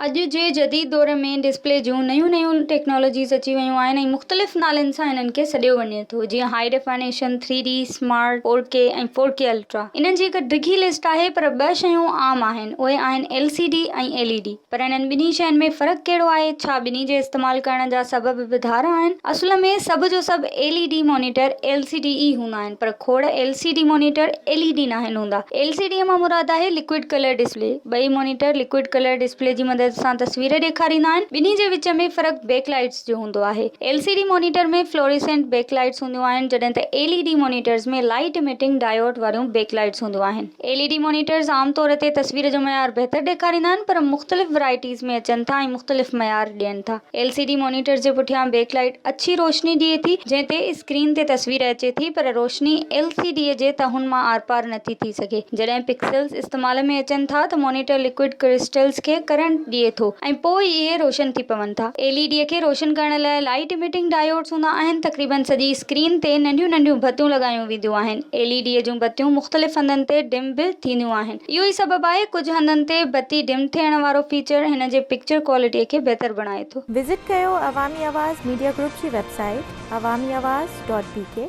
اڄ جي جديد دور ۾ ڊسپلي جون نيون نيون ٽيڪنالاجيز اچي ويون آهن ۽ مختلف نالن سان انهن کي سڏيو وڃي ٿو جيئن high definition, three D, smart, four K ۽ four K ultra. انهن جي هڪ ڊگهي لسٽ آهي پر ٻه شيون عام آهن اهي آهن L C D ۽ L E D. پر انهن ٻنهي شين ۾ فرق ڪهڙو آهي؟ ڇا ٻنهي جي استعمال ڪرڻ جا سبب به ڌار آهن؟ اصل ۾ سڀ جو سڀ L E D monitor L C D ئي هوندا آهن پر کوڙ L C D monitor L E D ناهن هوندا. ايل سي ڊي مان مراد آهي لڪوئڊ ڪلر ڊسپلي. ٻئي مانيٽر لڪوئڊ ڪلر ڊسپلي جي مدد سان تصوير ڏيکاريندا آهن. ٻنهي جي وچ ۾ فرق بيڪ لائيٽس جو هوندو آهي. L C D monitor ۾ fluorescent back lights هونديون آهن جڏهن ته L E D monitors ۾ light emitting diode واريون بيڪ لائيٽس هونديون آهن. ايل اي ڊي مانيٽرز عام طور تي تصوير جو معيار بهتر ڏيکاريندا آهن پر مختلف ورائٽيز ۾ اچن ٿا ۽ مختلف معيار ڏين ٿا. ايل سي ڊي مانيٽرز جي پٺيان بيڪ لائيٽ اڇي روشني ڏئي ٿي جنهن تي اسڪرين تي تصوير اچي ٿي پر روشني ايل سي ڊي جي تهن مان آرپار نٿي ٿي سگهي. جڏهن پڪسلز استعمال ۾ اچن ٿا ته مانيٽر لڪوئڊ ڪرسٽلز کي ڪرنٽ ڏئي ٿو ۽ پوء اهي روشن ٿي پون ٿا. ايل اي ڊي کي روشن ڪرڻ لاء لائيٽ اميٽنگ ڊايوڊز هوندا آهن. تقريبن سڄي اسڪرين تي ننڍيون ننڍيون بتيون لڳايون وينديون آهن. ايل اي ڊي جون بتيون مختلف هنڌن تي ڊم به ٿينديون آهن. اهو ئي سبب آهي ڪجهه هنڌن تي بتي ڊم ٿيڻ وارو فيچر هن جي پڪچر ڪوالٽي کي بهتر بڻائي ٿو. وزٽ ڪيو عوامي آواز ميڊيا گروپ جي website Awami Awaz dot B K.